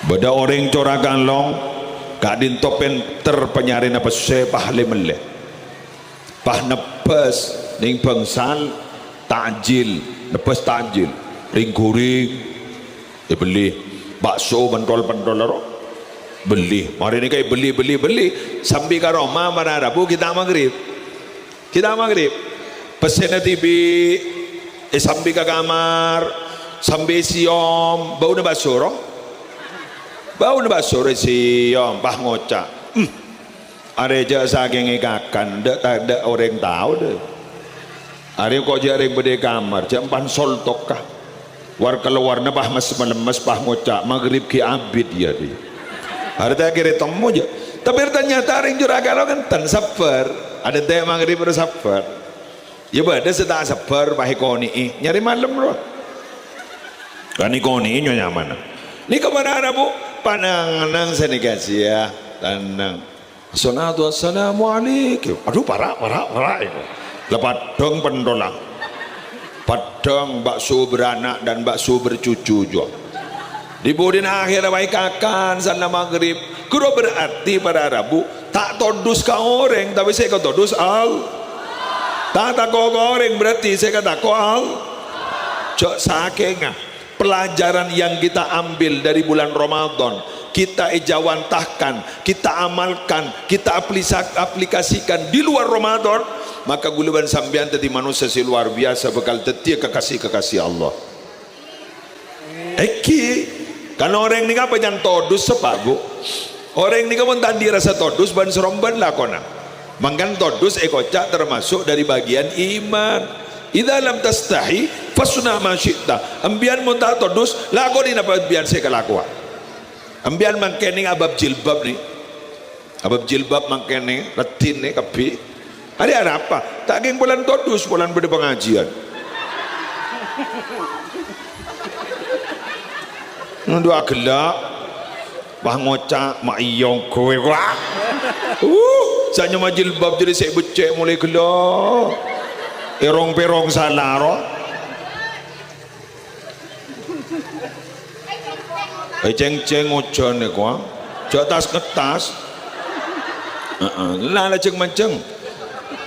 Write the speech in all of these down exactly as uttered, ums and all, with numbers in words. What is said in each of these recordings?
Bâdâ orèng Cora Kalong, ka'dinto pènter panyarèna pèssè, pas lè-mellè. Pas nebbhâs neng bângsal, tajil, nebbhâs tajil, rèng-ghurèng, èbelli. Bakso pentol-pentol ro, belli. Marè nèka èbelli, belli, belli. Sambi ka roma para rabu ghi' ta' maghrib. Ghi' ta' maghrib. Pèssèna dhibi' èsambi ka kamar, sambi èsèyom, bâuna bakso ro. Bâuna bakso ro èsèyom, pas ngoca', "Hmm, arè jâ' sakèng èkakan, dâ', ta-, dâ' orèng tao, dâ'." Arè ko' jâ' rèng bâdâ è kamar, jâ' empan soltok, ka. War-kalowarna pas mes-, malemmes, pas ngoca', "Maghrib ghi' abit, yâ, dhi." Arè ta' kèra temmo, jâ'. Tapè ternyata rèng Cora Kalong enten, sabbhâr. Adântè' maghrib ro sabbhâr. Yâ bâdâ sè ta' sabbhâr, pas èkonè'è. Nyarè malem, ro. Kan èkonè'è nyo nyamana. Nèka para rabu, panang-nang sanèka sèya, tanang. Assalatu wassalamu alaik. Adhu, para', para', para', èko. La paddhâng pentola. Paddhâng bakso beranak dan bakso bercucu jua. Di budina akhèr wae kakan, sanna maghrib. Ghuru berarti para rabu, ta' todus ka orèng, tapè sè èkatodus Al-, ta' tako' ka orèng, berarti sè èkatako' Al-, jâ' sakènga. Pelajaran yang kita ambil dari bulan Ramadan, kita ejawantahkan, kita amalkan, kita aplisa-, aplikasikan di luar Ramadan, maka ghulâ bân sampèyan dhâddhi manossa sè luar biasa, bhâkal dhâddhiyâ kakasè-kakasè Allah. Èngghi, kan orèng nèka apa jân todus, Pak, Bu? Orèng nèka mon ta' andi' rassa todus bân sarombân lakona. Mangkana todus èkoca' termasuk dari bagian iman. "Idza lam tastahi, fasna' ma syi'ta." Empèyan mon ta' todus, lakonè napa empèyan sè èkalakowa. Empèyan mangkèn nèng abâb jilbab nè. Abâb jilbab mangkèn nè, raddhin nè kabbhi. Arè arapa? Ta' kèng polana todus, polana bâdâ pangajiân. Nondhu aghellâ'. Wah, ngoca', "Ma' iyong ghâbây, wah." Uh, sè nyama jilbab jârèya sè beccè' molaè ghellâ'. Èrong-pèrong sala, ro. Ècèng-cèng ojhân nèko, ah. Jâ' tas-ngettas. Heeh, la lajeng manjeng.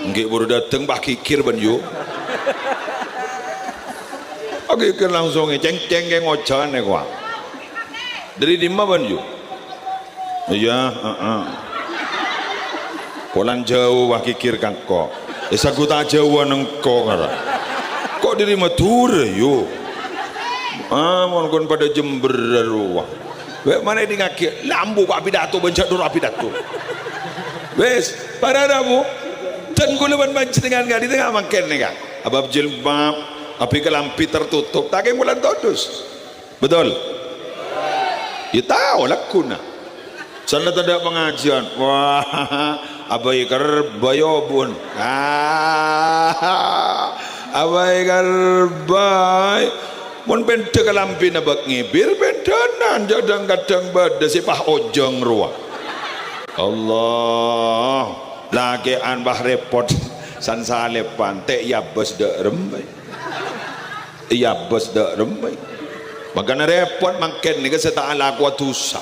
Èngghi buru dâteng, pas ghighir bân yu. Pas ghighir langsung ècèng-cèng kèng ojhân nèko, ah. Dâri dimma bân yu? Iyâ, heeh. Polana jhâu, wah, ghighir ka engko'. È, saguta jhâuwân engko', kara. Ko' dâri Madhurâ, yu? Ah, mon kon padâ Jember rowa. Wè, mana èdingngaghi, la ambu, Pak, pidato, bân jhâ' dhuru apidato. Wis, para rabu, dân ghulâ bân panjhennengngan ka'dinto mangkèn nèka. Abâb jilbab, abâ' kalambhi tertutup, ta' kèng polana todus. Betul? Yâ, tao lagghuna. Sanna tadâ' pangajiân. Wah, abâi kerbhâi, obun. Ah, abâi kerbhâi. Mon pèndhâ kalambhina bâk ngèbir, pèndhânan. Jhâ' dhâng-kadhâng bâdâ sè pas ojhâng rowa. Allah. Lakè'an pas rèpot. San-salèpan. Tè' èabâs dâ' rembhâi. Èabâs dâ' rembhâi. Mangkana rèpot mangkèn nèka sè ta' alakowa dhusa.